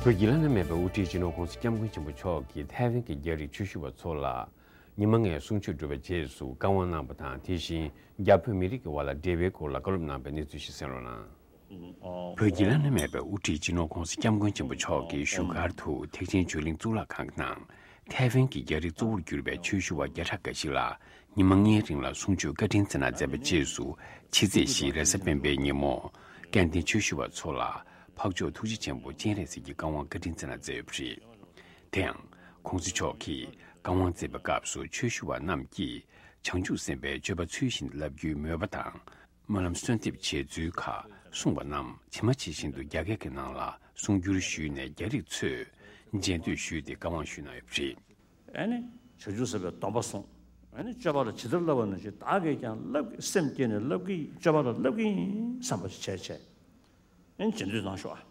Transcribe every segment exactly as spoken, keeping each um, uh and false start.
བོད་ཀྱི་བླ་ན་མེད་པའི་དབུ་ཁྲིད་སྤྱི་ནོར་༸གོང་ས་༸སྐྱབས་མགོན་ཆེན་པོ་མཆོག་གིས་ཐའེ་ཝན་གྱི་རྒྱ་རིགས་ཆོས་ཞུ་བ་ཚོ་ལ་ཉི་མ་ལྔའི་གསུང་ཆོས་གྲུབ་པའི་རྗེས་སུ་བཀའ་དབང་གནང་བ་དང་། དེ་བཞིན་རྒྱ་བོད་མི་རིགས་ཀྱི་དབར་ལ་འབྲེལ་བའི་སྐོར་ལ་བཀའ་སློབ་གནང་བའི་གནས་ཚུལ་ཞིག་གསན་རོགས་གནང་། བོད་ཀྱི་བླ་ན་མེད་པའི་དབུ་ཁྲིད་སྤྱི་ནོར་༸གོང་ས་༸སྐྱབས་མགོན་ཆེན་པོ་མཆོག་གིས་བཞུགས་སྒར་དུ་ཐེག་ཆེན་ཆོས་གླིང་གཙུག་ལག་ཁང་གི་ནང་ཐའེ་ཝན་གྱི་རྒྱ་རིགས་གཙོ་བོར་གྱུར་པའི་ཆོས་ཞུ་བ་བརྒྱ་ཕྲག་འགའ་ཞིག་ལ་ཉི་མ་ལྔའི་རིང་ལ་གསུང་ཆོས་བཀའ་དྲིན་བསྩལ་གནང་མཛད་པའི་རྗེས་སུ། ཕྱི་ཚེས་བཞི་རེས་གཟའ་སྤེན་པའི་ཉིན་མོ། སྐལ་ལྡན་ཆོས་ཞུ་བ་ཚོ་ལ་འཕགས་མཆོག་ཐུགས་རྗེ་ཆེན་པོ་སྤྱན་རས་གཟིགས་ཀྱི་བཀའ་དབང་བཀའ་དྲིན་བསྩལ་གནང་མཛད་ཡོད་པ་རེད། དེ་ཡང་༸གོང་ས་མཆོག་གིས་བཀའ་དབང་བསྩལ་བའི་སྐབས་སུ་ཆོས་ཞུ་བ་རྣམས་ཀྱིས་བྱང་ཆུབ་སེམས་དཔའི་སྤྱོད་པ་ཚུལ་བཞིན་བསླབ་རྒྱུའི་མོས་པ་དང་། སྨོན་ལམ་གསོལ་འདེབས་བྱེད་ཚུལ་ཁག་གསུངས་པ་རྣམས་ཇི་མ་ཇི་བཞིན་དུ་རྒྱ་སྐད་ཀྱི་ནང་ལ་གསུང་བསྒྱུར་ཞུས་ནས། རྒྱ་རིགས་ཚོས་མཇལ་འདོད་ཞུས་ཏེ་བཀའ་དབང་ཞུས་གནང་ཡོད་པ་རེད། ཨ་ནི་བྱང་ཆུབ་སེམས་དཔའི་སྡོམ་པ་སྲུང་། ཨ་ནི་སྤྱོད་པ་ལ་ཇི་ལྟར་བསླབ་པ་ནང་བཞིན་བདག་གིས་ཀྱང་བསླབ་ཀྱི། སེམས་བསྐྱེད་ནས་བསླབ་ཀྱི་ཡིན། སྤྱོད་པ་ལ་བསླབ་ཀྱི་ཡིན་བསམ་པ་ཞིག་བྱས་བྱས། ཨ་ནི་རྗེས་ཟློས་གནང་ཤོག་ཨ།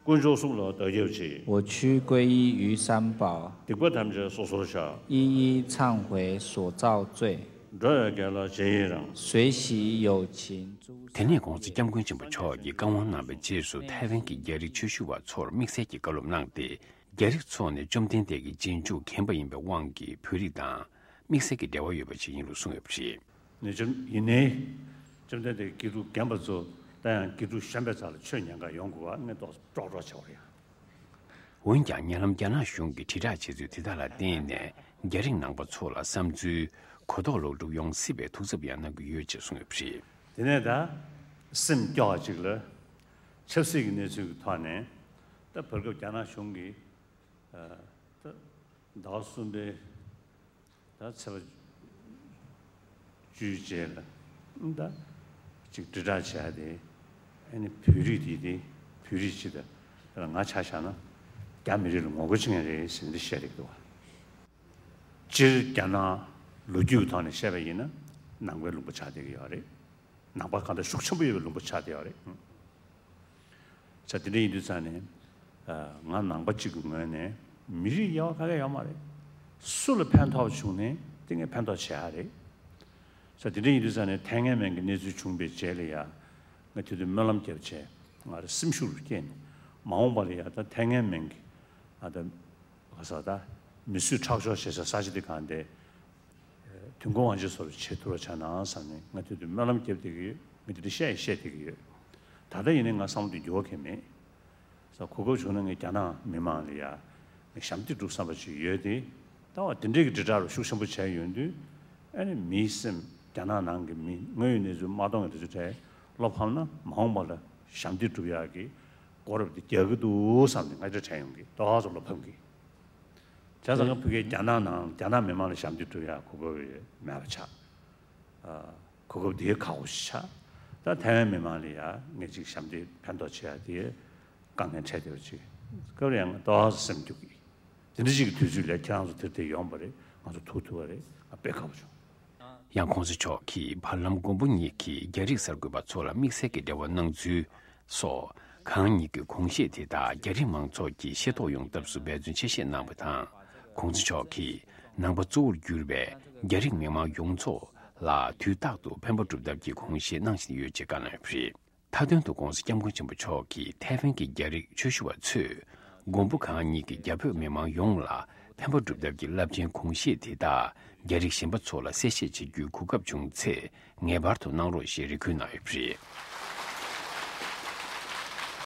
དཀོན་མཆོག་གསུམ་ལ་བདག་སྐྱབས་མཆི། 我屈皈依于三宝， སྡིག་པ་ཐམས་ཅད་སོ་སོར་བཤགས། 一一忏悔所造罪， འགྲོ་བའི་དགེ་ལ་རྗེས་ཡི་རང་། 随喜有情诸 དེ་ནས་༸གོང་ས་༸སྐྱབས་མགོན་ཆེན་པོ་མཆོག་གིས་བཀའ་དབང་གནང་བའི་རྗེས་སུ་ཐའེ་ཝན་གྱི་རྒྱ་རིགས་ཆོས་ཞུ་བ་ཚོར་དམིགས་བསལ་གྱི་བཀའ་སློབ་གནང་སྟེ། རྒྱ་རིགས་ཚོ་ནི་བཅོམ་ལྡན་འདས་ཀྱི་རྗེས་འཇུག་རྒན་པ་ཡིན་པའི་དབང་གིས་བོད་རིགས་དང་དམིགས་བསལ་གྱི་འབྲེལ་བ་ཡོད་པ་ཞིག་ཡིན་ལུགས་གསུངས་ཡོད་པ་རེད། ནས་བཅོམ་ཡིན་ནའི། བཅོམ་ལྡན་འདས་དགེ་ཕྲུག་རྒན་པ་ཚོ་ད་ཡང་དགེ་ཕྲུག་གཞོན་པའི་རྩ་ལ་ཆོས་ཉན་ག་ཡོང་དགོས་པ་ངས་ཏོག་ཙམ་ཀྲོག་ཀྲོག་བྱས་པ་རེད། འོན་ཀྱང་ཉེ་ལམ་རྒྱ་ནག་གཞུང་གིས་དྲིལ་བསྒྲགས་བྱས་ཚུལ་དེ་དག་ལ་བརྟེན་ནས། རྒྱ་རིགས་ནང་པ་ཚོ་ལ་བསམ་ཚུལ་གོ་རྟོགས་ལོག་སྒྲུབ་ཡོང་སྲིད་པའི་ཐུགས་འཚབ་ཡང་གནང་གི་ཡོད་ཅེས་གསུངས་ཡོད་པ་རེད། དེ་ནས་ད་སེམས་སྐྱོ་བ་ཅིག་ལ་ཆབ་སྲིད་ཀྱི་གནས་ཚུལ་གྱི་ཐོག་ནས་ད་བར་སྐབས་རྒྱ་ནག་གཞུང་གིས་ད་ཟླ་བ་གསུམ་པའི་ད་ཚེས་པ་བཅུའི་རྗེས་ལ་ད་ཅིག་དྲིལ་བསྒྲགས་བྱས་ཏེ། ཨ་ནི་བོད་རིགས་དེ་དེ་བོད་རིགས་ཅིག་དང་། ད་ང་ཆ་བཞག་ན་རྒྱ་མི་རིགས་ལ་ངོ་རྒོལ་བྱེད་མཁན་རེད་ཟེར་འདི་བཤད་རེད་འདུག་བ། སྤྱིར་རྒྱ་ནག་ལོ་རྒྱུས་ཀྱི་ཐོག་ནས་བཤད་པ་ཡིན་ན་ནང་པའི་ལུང་པ་ཆགས་བསྡད་ཀྱི་ཡོད་རེད། ནང་པ་གང་ལྟར་ཤུགས་ཆེན་པོ་ཡོད་པའི་ལུང་པ་ཆགས་བསྡད་ཡོད་རེད། ས་དེ་འདྲ་ཡིན་དུས་ཙང་ནས། ང་ནང་པ་གཅིག་གི་ངོས་ནས་མི་རིགས་དབྱེ་བ་ག་གེ་ཡོད་མ་རེད། སུ་ལ་ཕན་ཐོགས་བྱུང་ནས་དེ་ངས་ཕན་ཐོགས་བྱེད་ཡ་རེད། ས་དེ་འདྲ་ཡིན་དུས་ཙང་ནས་ཐའེ་ཝན་མན་གྱི་གནས་ཚུལ་བྱུང་བའི་རྗེས་ལ་ཡ། ང་དེ་དུས་སྨོན་ལམ་བརྒྱབ་བྱས་ང་རང་སེམས་ཤུགས་རུ་སྐྱེས་ནས། མ་འོངས་པ་ལ་ཡ་ད་ཐའེ་ཝན་མན་གྱི་ཨ་ད་ག་ས་ད་མི་གསོད་ཁྲག་སྦྱོར་བྱེད་ས་ས་ཆ་དེ་གང་དེ། དུས་འཁོར་དབང་ཆེན་སོར་བྱེད་ཐུབ་པ་བྱ་ན་བསམ་ནས་ང་དེ་དུས་སྨོན་ལམ་བརྒྱབ་བསྡད་ཀྱི་ཡོད། ང་དེ་འདྲ་བཤད་ཡི་བཤད་བསྡད་ཀྱི་ཡོད། ད་ལྟ་ཡིན་ནའི་ང་བསམ་བློ་དེ་འགྱུར་བ་གང་ཡང་མེད། ས་གོ་སྐབས་བྱུང་ན་ངས་རྒྱ་ནག་མི་མང་ལ་ཡ་ངས་ཞབས་འདེགས་སྒྲུབ་བསམ་པ་ཞིག་ཡོད་དེ། ད་བ་དེ་འདྲའི་གི་དྲིལ་བསྒྲགས་རུ་ཤུགས་ཆེན་པོ་བྱས་ཡོང་དུས། ཨ་ནི་མིའི་སེམས་རྒྱ་ནག་ནང་གི་མི་དངོས་ཡོད་གནས་ཚུལ་མ་མཐོང་གི་དུས་ཚོད་བྲལ་བློ་ཕམ་ན་མ་འོངས་པ་ལ་ཞབས་འདེགས་སྒྲུབ་ཡག་གི་གོ་རབ་དེ་རྒྱག་གི་འདུག་བསམ་ནས་ང་འདྲ་དྲན་ཡོང་གི་ཏོག་ཙམ་བློ་ཕམ་གི། བྱས་ཙང་ང་ཕ་གིའི་རྒྱ་ནག་ནང་རྒྱ་ནག་མི་མང་ལ་ཞབས་འདེགས་སྒྲུབ་ཡག་གོ་སྐབས་ཡོད་མེད་པ་ཆགས། ཨ། གོ་སྐབས་དེ་ཁག་པོ་ཞིག་ཆགས། ད་ཐའེ་ཝན་མི་མང་ལ་ཡ་ངས་ཅིག་ཞབས་འདེགས་ཕན་ཐོགས་བྱེད་ཡག་དེ་དཀའ་ངལ་འཕྲད་བསྡད་པ་ཅིག་སྐབས་རེ་ཡང་ཏོག་ཙམ་སེམས་སྐྱོ་གི། དེ་འདྲ་ཞིག་གི་དུས་ཚོད་ལ་ཁྱེད་རང་ཚོ་དེར་དེ་ཡོང་པ་རེད། ང་ཚོ་ཐུག་ཐུབ་པ་རེད། ང་དཔེ་ཁག་པོ་བྱུང་། ཡང་༸གོང་ས་མཆོག་གིས་བར་ལམ་མགོན་པོ་གཉིས་ཀྱིས་རྒྱ་རིགས་གསར་འགོད་པ་ཚོ་ལ་དམིགས་བསལ་གྱི་འབྲེལ་བ་གནང་ཚུལ་སོགས། གང་ཉིད་ཀྱི་གོང་བཤད་དེ་དག་རྒྱ་རིགས་མང་ཚོགས་ཀྱིས་ཤེས་རྟོགས་ཡོང་ཐབས་སུ་འབད་བརྩོན་ཆེ་བཞེས་གནང་བ་དང་། ༸གོང་ས་མཆོག་གིས་ནང་པ་གཙོ་བོར་གྱུར་པའི་རྒྱ་རིགས་མི་མང་ཡོངས་རྫོགས་ལ་དུས་རྟག་ཏུ་ཕན་པ་སྒྲུབ་ཐབས་ཀྱི་གོང་བཤད་གནང་བཞིན་ཡོད་ཅེས་བཀའ་གནང་ཡོད་པ་རེད། མཐའ་དོན་དུ་༸གོང་ས་༸སྐྱབས་མགོན་ཆེན་པོ་མཆོག་གིས་ཐའེ་ཝན་གྱི་རྒྱ་རིགས་ཆོས་ཞུ་བ་ཚོས་མགོན་པོ་གང་ཉིད་ཀྱིས་རྒྱ་བོད་མི་མང་ཡོངས་ལ་ཕན་པ་སྒྲུབ་ཐབས་ཀྱི་རླབས་ཆེན་གོང་བཤད་དེ་དག་རྒྱ་རིགས་གཞན་པ་ཚོ་ལ་གསལ་བཤད་བྱེད་རྒྱུའི་གོ་སྐབས་བྱུང་ཚེ་ངེས་པར་དུ་གནང་རོགས་ཞེས་རེ་སྐུལ་གནང་ཡོད་པ་རེད།